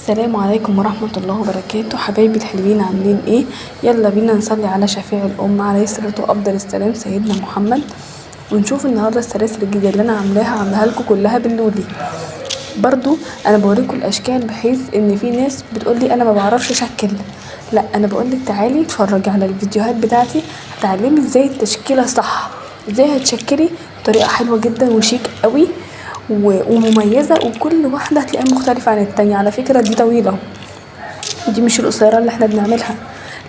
السلام عليكم ورحمة الله وبركاته. حبايبي الحلوين عاملين ايه؟ يلا بينا نصلي على شفيع الأمة عليه الصلاة وأفضل السلام سيدنا محمد، ونشوف النهارده السلاسل الجديدة اللي انا عاملاها لكم كلها باللولي. برضو انا بوريكم الاشكال بحيث ان في ناس بتقولي انا ما بعرفش اشكل، لا انا بقولك تعالي اتفرجي على الفيديوهات بتاعتي، هتعلمي ازاي التشكيلة صح، ازاي هتشكلي بطريقة حلوة جدا وشيك قوي ومميزة، وكل واحدة هتلاقيها مختلفة عن التانية. على فكرة دي طويلة، دي مش القصيرة اللي احنا بنعملها،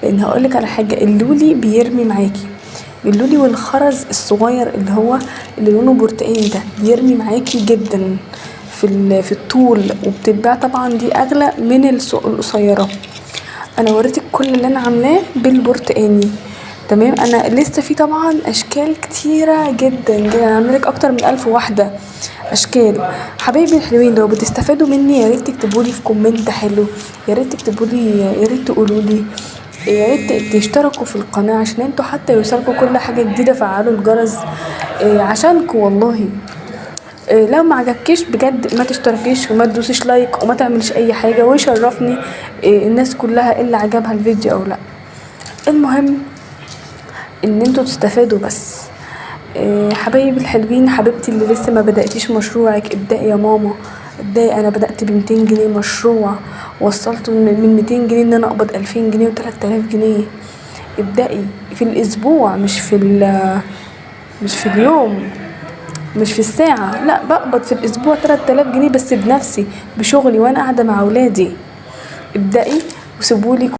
لان هقولك على حاجة، اللولي بيرمي معاكي، اللولي والخرز الصغير اللي هو اللي لونه برتقاني ده بيرمي معاكي جدا في الطول، وبتتباع طبعا دي اغلى من القصيرة. انا وريتك كل اللي انا عاملاه بالبرتقاني، تمام. انا لسه في طبعا اشكال كتيرة جدا جدا، انا عامله اكتر من 1000 واحدة اشكال. حبايبي الحلوين لو بتستفادوا مني يا ريت تكتبوا لي في comment حلو، يا ريت تكتبوا لي، يا ريت تقولوا لي، يا ريت تشتركوا في القناة عشان انتوا حتى يوصلكوا كل حاجة جديدة، فعلوا الجرس عشانكوا والله. لو ما عجبكيش بجد ما تشتركيش وما تدوسيش like وما تعمليش اي حاجة، ويشرفني الناس كلها اللي عجبها الفيديو او لا. المهم ان انتوا تستفادوا بس. حبايبي الحلوين، حبيبتي اللي لسه ما بدأتيش مشروعك ابدأي يا ماما، ابدأي. انا بدأت ب200 جنيه مشروع، وصلت من 200 جنيه ان انا اقبض 2000 جنيه و3000 جنيه. ابدأي في الاسبوع، مش في اليوم، مش في الساعة، لا بقبض في الاسبوع 3000 جنيه بس بنفسي بشغلي وانا قاعدة مع اولادي. ابدأي وسيبولي.